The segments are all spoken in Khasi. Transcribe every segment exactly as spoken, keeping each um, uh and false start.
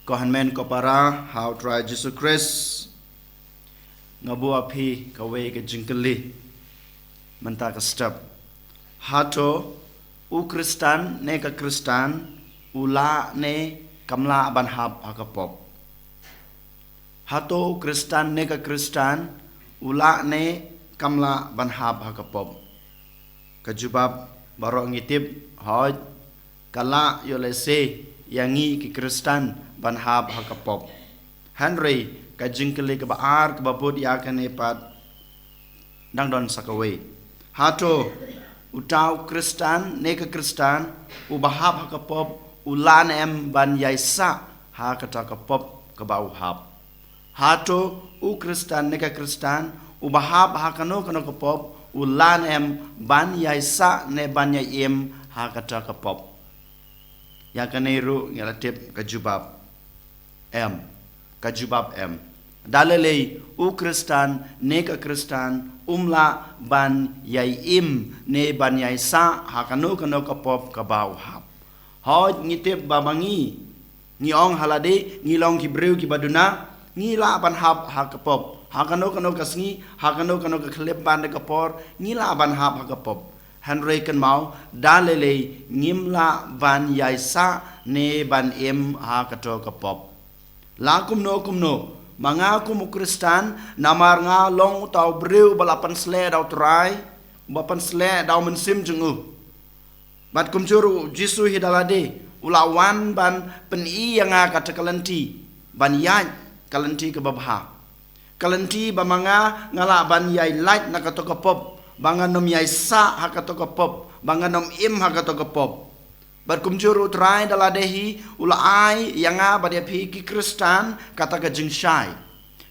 Ko hynmen ko para ha u Trai Jisu Khrist, nga buh ha phi kawei ka jingkylli mynta ka step. Hato u Khristan ne ka Khristan u lah ne kam lah ban hap ha ka pop? Hato u Khristan ne ka Khristan u lah ne kam lah ban hap ha ka pop? Ka jubab baroh ngi tip, hooid, ka lah ïoh lehse ïa ngi ki Khristan ban hap ha ka pop. Hynrei ka jingkylli kaba ar kaba bud ïa kane pat dang don sa kawei. Hato uta u Khristan ne ka Khristan uba hap ha ka pop u lah ne em ban ïaisah ha kata ka pop kaba u hap? Hato u Khristan ne ka Khristan uba hap ha kano kano ka pop u lah ne em ban ïaisah ne ban ïaim ha kata ka pop? Ïa kane ruh ngi la tip ka jubab em. Ka jubab em. Da lei lei u Khristan ne ka Khristan um lah ban ïaim ne ban ïaisah ha kano kano ka pop kaba u hap. Hooid, ngi tip ba ma ngi, ngi ong ha lade ngi long ki briew kiba duna, ngi lah ban hap ha ka pop. Ha kano kano ka sngi, ha kano kano ka khyllipmat ne ka por, ngi lah ban hap ha ka pop. Hynrei kynmaw, da lei lei ngim lah ban ïaisah ne ban im ha kato ka pop. La kumno kumno, ma nga kum u Khristan, namar nga long uta u briew ba la pynsleh da u Trai, ba pynsleh da u Mynsiem jong u. Bad kumjuh ruh u Jisu hi da lade u la wan ban pyni ïa nga kata ka lynti ban ïaid ka lynti kaba bha. Ka lynti ba ma nga nga lah ban ïai lait na kato ka pop, ba ngan ym ïaisah ha kato ka pop, ba ngan ym im ha kato ka pop. Bad kumjuh ruh u Trai da lade hi u la ai ïa nga bad ïa phi ki Khristan kata ka jingshai.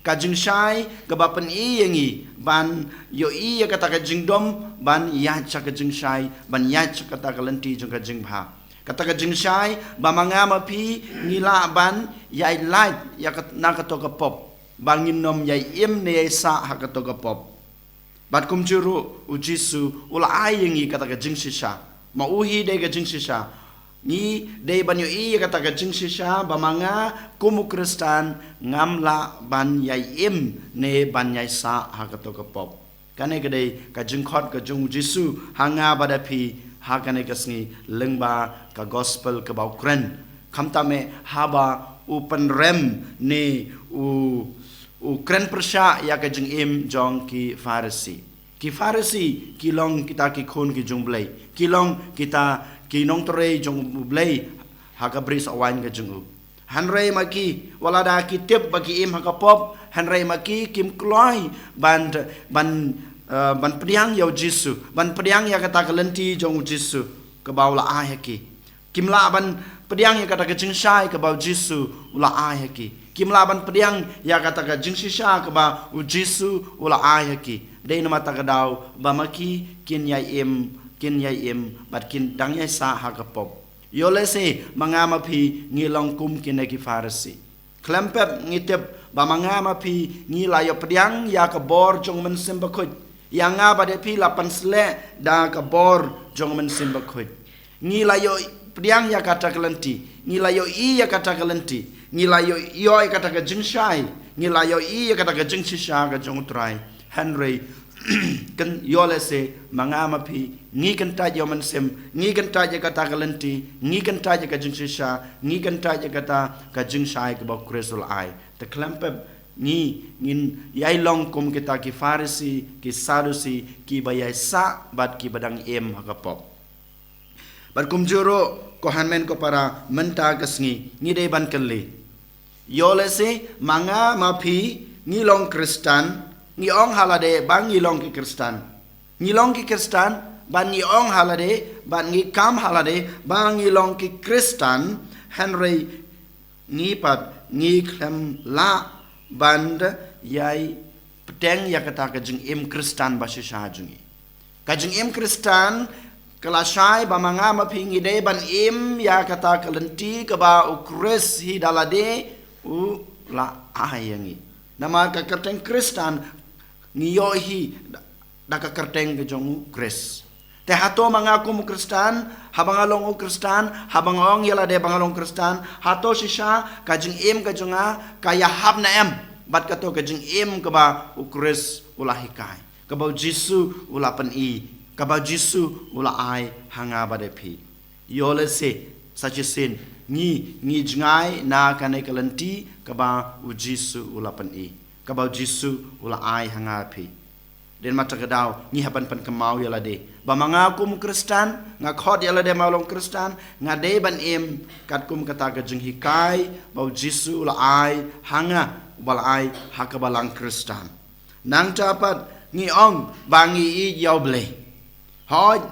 Ka jingshai kaba pyni ïa ngi ban ïohi ïa kata ka jingdom, ban ïaid sha ka jingshai, ban ïaid sha kata ka lynti jong ka jingbha. Kata ka jingshai ba ma nga ma phi ngi lah ban ïai lait ïa kat-, na kato ka pop, ba ngin ym ïai im ne ïaisah ha kato ka pop. Bad kumjuh ruh u Jisu u la ai ïa ngi kata ka jingshisha. Ma u hi dei ka jingshisha. Ngi dei ban ïohi ïa kata ka jingshisha ba ma nga kum u Khristan ngam lah ban ïai im ne ban ïaisah ha kato ka pop. Kane ka dei ka jingkhot ka jong u Jisu ha nga bad ha phi ha kane ka sngi lyngba ka gospel kaba u kren. Khamtam eh haba u pynrem ne u u kren pyrshah ïa ka jingim jong ki Pharisi. Ki Pharisi ki long kita ki khun ki jong u Blei, ki long kita ki nongtrei jong u Blei ha ka brisoh waiñ ka jong u. Hynrei ma ki, wat lada ki tip ba ki im ha ka pop, hynrei ma ki kim kloi ban, ban, eh, ban pdiang ïa u Jisu, ban pdiang ïa kata ka lynti jong u Jisu kaba u la ai ha ki. Kim lah ban pdiang ïa kata ka jingshai kaba u Jisu u la ai ha ki. Kim lah ban pdiang ïa kata ka jingshisha kaba u Jisu u la ai ha ki. Dei namar kata ka daw ba ma ki kin ïai im, kin ïai im bad kin dang ïaisah ha ka pop. Ïoh lehse ma nga ma phi ngi long kum kine ki Pharisi. Khlem pep ngi tip ba ma nga ma phi ngi la ïoh pdiang ïa ka bor jong u Mynsiem Bakhuid. Ïa nga bad ïa phi la pynsleh da ka bor jong u Mynsiem Bakhuid. Ngi la ïoh pdiang ïa kata ka lynti, ngi la ïohi ïa kata ka lynti, ngi la ïoh, ïoh ïa kata ka jingshai, ngi la ïohi ïa kata ka jingshisha ka jong u Trai. Hynrei kin ïoh lehse ma nga ma phi ngi kyntait ïa u Mynsiem, ngi kyntait ïa kata ka lynti, ngi kyntait ïa ka jingshisha, ngi kyntait ïa kata ka jingshai kaba u Khrist u la ai. Te khlem pep ngi ngin ïai long kum kita ki Pharisi, ki Sadusi, kiba ïaisah bad kiba dang im ha ka pop. Bad kumjuh ruh ko hynmen ko para mynta ka sngi ngi dei ban kylli. Ïoh lehse ma nga ma phi ngi long Khristan, ngi ong ha lade ba ngi long ki Khristan. Ngi long ki Khristan bad ngi ong ha lade bad ngi kam ha lade ba ngi long ki Khristan, hynrei ngi pat ngi khlem lah ban ïai pdiang ïa kata ka jingim Khristan ba shisha jong ngi. Ka jingim Khristan ka la shai ba ma nga ma phi ngi dei ban im ïa kata ka lynti kaba u Khrist hi da lade u la ai ïa ngi. Namar ka kyrteng Khristan ngi ïoh hi da, da ka kyrteng ka jong u Khrist. Te hato ma nga kum u Khristan, haba nga long u Khristan, haba nga ong ïa lade ba nga long Khristan, hato shisha ka jingim ka jong nga ka ïahap ne em bad kato ka jingim kaba u Khrist u la hikai, kaba u Jisu u la pyni, kaba u Jisu u la ai ha nga bad ha phi? Ïoh lehse sa shisien ngi, ngi jngai na kane ka lynti kaba u Jisu u la pyni, kaba u Jisu u la ai ha nga ha phi. Dei namar kata ka daw ngi hap ban pynkynmaw ïa lade ba ma nga kum u Khristan, nga khot ïa lade ba nga long Khristan, nga dei ban im katkum kata ka jinghikai ba u Jisu u la ai ha nga, ba la ai ha ka balang Khristan. Nangta pat ngi ong ba ngi ïeit ïa u Blei. Hooid,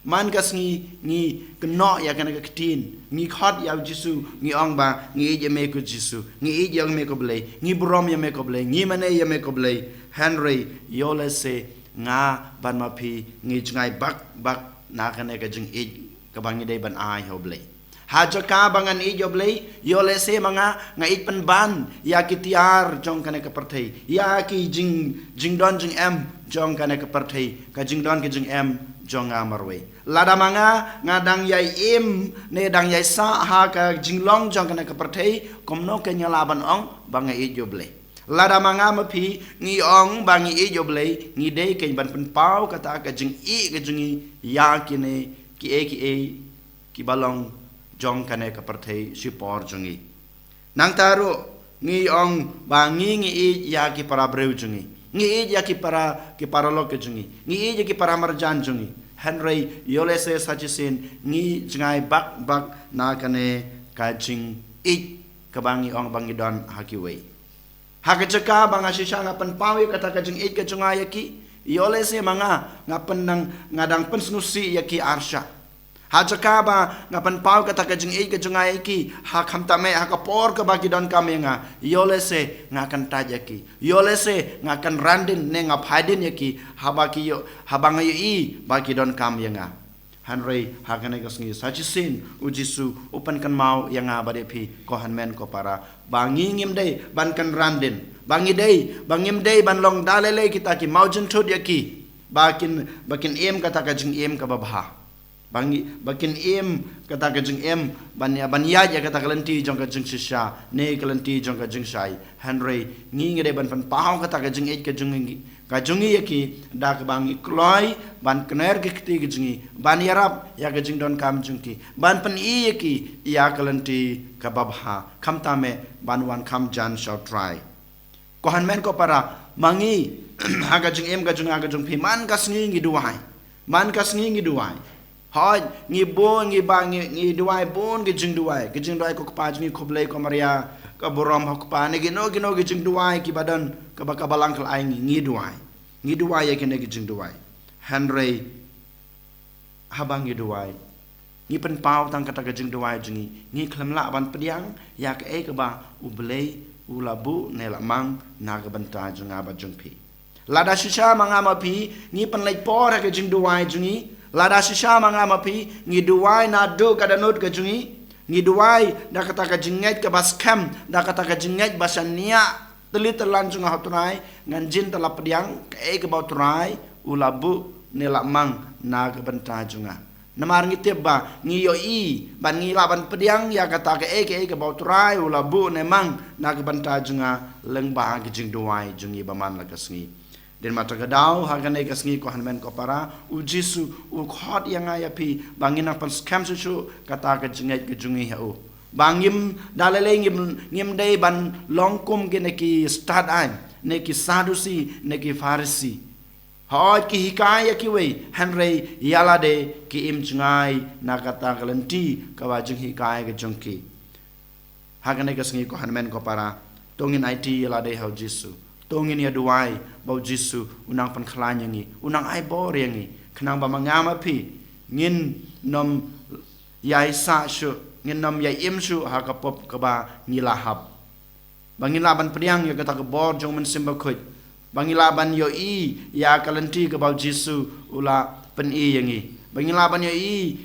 man ka sngi ngi kynnoh ïa kane ka ktien, ngi khot ïa u Jisu, ngi ong ba ngi ïeit ïa me ko Jisu, ngi ïeit ïa me ko Blei, ngi burom ïa me ko Blei, ngi mane ïa me ko Blei. Hynrei ïoh lehse nga bad ma phi ngi jngai bak bak na kane ka jingïeit kaba ngi dei ban ai ha u Blei. Ha jaka ba ngan ïeit ïa u Blei, ïoh lehse ma nga nga ïeit pynban ïa ki tiar jong kane ka pyrthei, ïa ki jing, jingdon jingem jong kane ka pyrthei, ka jingdon ka jingem jong nga marwei. Lada ma nga nga dang ïai im ne dang ïai sah ha ka jinglong jong kane ka pyrthei, kumno kein nga lah ban ong ba nga ïeit ïa u Blei? Lada ma nga ma phi ngi ong ba ngi ïeit ïa u Blei, ngi dei kein ban pynpaw kata ka jingïeit ka jong ngi ïa kine kiei kiei kiba long jong kane ka pyrthei shipor jong ngi. Nangta ruh ngi ong ba ngi, ngi ïeit ïa ki para briew jong ngi, ngi ïeit ïa ki para, ki paralok ka jong ngi, ngi ïeit ïa ki para marjan jong ngi. Hynrei ïoh lehse sa shisien ngi jngai bak bak na kane ka jingïeit kaba ngi ong ba ngi don ha kiwei. Ha ka jaka ba nga shisha nga pynpaw ïa kata ka jingïeit ka jong nga ïa ki, ïoh lehse ma nga nga pyn dang, nga dang pynsngewsih ïa ki arshah. Ha jaka ba nga pynpaw kata ka jingïeit ka jong nga ïa ki, ha khamtam eh ha ka por kaba ki donkam ïa nga, ïoh lehse nga kyntait ïa ki, ïoh lehse nga kynran dien ne nga phai dien ïa ki, haba ki ïoh, haba nga ïohi ba ki donkam ïa nga. Hynrei ha kane ka sngi sa shisien u Jisu u pynkynmaw ïa nga bad ïa phi, ko hynmen ko para, ba ngi ngim dei ban kynran dien, ba ngi dei, ba ngim dei ban long da lei lei kita ki mawjynthut ïa ki, ba kin, ba kin im kata ka jingim kaba bha. Ba ngi, ba kin im kata ka jingim ban ïa, ban ïaid ïa kata ka lynti jong ka jingshisha ne ka lynti jong ka jingshai. Hynrei ngi, ngi dei ban pynpaw kata ka jingïeit ka jong ngi, ka jong ngi ïa ki, da kaba ngi kloi ban kner ki kti ki jong ngi, ban ïarap ïa ka jingdonkam jong ki, ban pyni ïa ki ïa ka lynti kaba bha, khamtam eh ban wan kham jan sha u Trai. Ko hynmen ko para, ma ngi ha ka jingim ka jong nga ka jong phi, man ka sngi ngi duwai, man ka sngi ngi duwai. Hooid, ngi bun, ngi ba, ngi, ngi duwai bun ki jingduwai, ki jingduwai ko Kpa jong ngi, ko Blei, ko Maria, ka burom ha u Kpa, ne kino kino ki jingduwai kiba don, kaba, kaba lang khlaiñ ngi, ngi duwai, ngi duwai ïa kine ki jingduwai. Hynrei haba ngi duwai, ngi pynpaw tang kata ka jingduwai jong ngi, ngi khlem lah ban pdiang ïa kaei kaba u Blei u la buh ne la mang na ka bynta jong nga bad jong phi. Lada shisha ma nga ma phi ngi pynleit por ha ka jingduwai jong ngi, lada shisha ma nga ma phi ngi duwai naduh ka dohnud ka jong ngi, ngi duwai da kata ka jingngeit kaba skhem, da kata ka jingngeit ba shaniah tylli tyllan jong nga ha u Trai, ngan jin da la pdiang kaei kaba u Trai u la buh ne la mang na ka bynta jong nga. Namar ngi tip ba ngi ïohi ban, ngi lah ban pdiang ïa kata kaei kaei kaba u Trai u la buh ne mang na ka bynta jong nga lyngba ki jingduwai jong ngi ba man la ka sngi. Dei namar kata ka daw ha kane ka sngi, ko hynmen ko para, u Jisu u khot ïa nga ïa phi ba ngin nang pynskhem shuh shuh kata ka jingngeit ka jong ngi ha u, ba ngim da lei lei, ngim, ngim dei ban long kum kine ki stad aiñ ne ki Sadusi ne ki Pharisi. Hooid, ki hikai ïa kiwei, hynrei ïa lade ki im jngai na kata ka lynti kaba jinghikai ka jong ki. Ha kane ka sngi, ko hynmen ko para, to ngin aiti ïa lade ha u Jisu. To ngin ïa duwai ba u Jisu u nang pynkhlaiñ ïa ngi, u nang ai bor ïa ngi, khnang ba ma nga ma phi ngin nym ïai sah shuh, ngin nym ïai im shuh ha ka pop kaba ngi la hap. Ba ngin lah ban pdiang ïa kata ka bor jong u Mynsiem Bakhuid. Ba ngin lah ban ïohi ïa ka lynti kaba u Jisu u la pyni ïa ngi. Ba ngin lah ban ïohi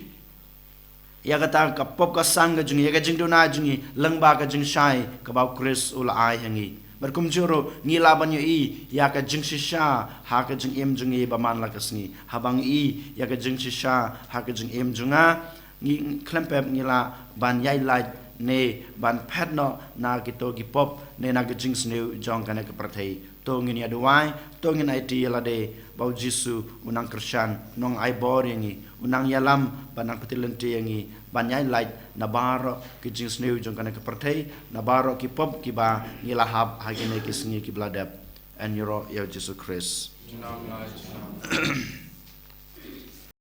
ïa kata ka pop ka sang ka jong ngi, ïa ka jingduna jong ngi lyngba ka jingshai kaba u Khrist u la ai ha ngi. Bad kumjuh ruh ngi lah ban ïohi ïa ka jingshisha ha ka jingim jong ngi ba man la ka sngi. Haba ngi ïohi ïa ka jingshisha ha ka jingim jong nga, ngi khlem pep ngi lah ban ïaid lait ne ban phet noh na kito ki pop ne na ka jingsniew jong kane ka pyrthei. To ngin ïa duwai, to ngin aiti ïa lade ba U Jisu u nang kyrshan, u nang ai bor ïa ngi, u nang ïalam bad nang pynthikna ïa ngi ban ïaid lait na baroh ki jingsniew jong kane ka pyrthei, na baroh ki pop kiba ngi la hap ha kine ki sngi kiba la dep. Yn ïaroh ïa U Jisu Khrist.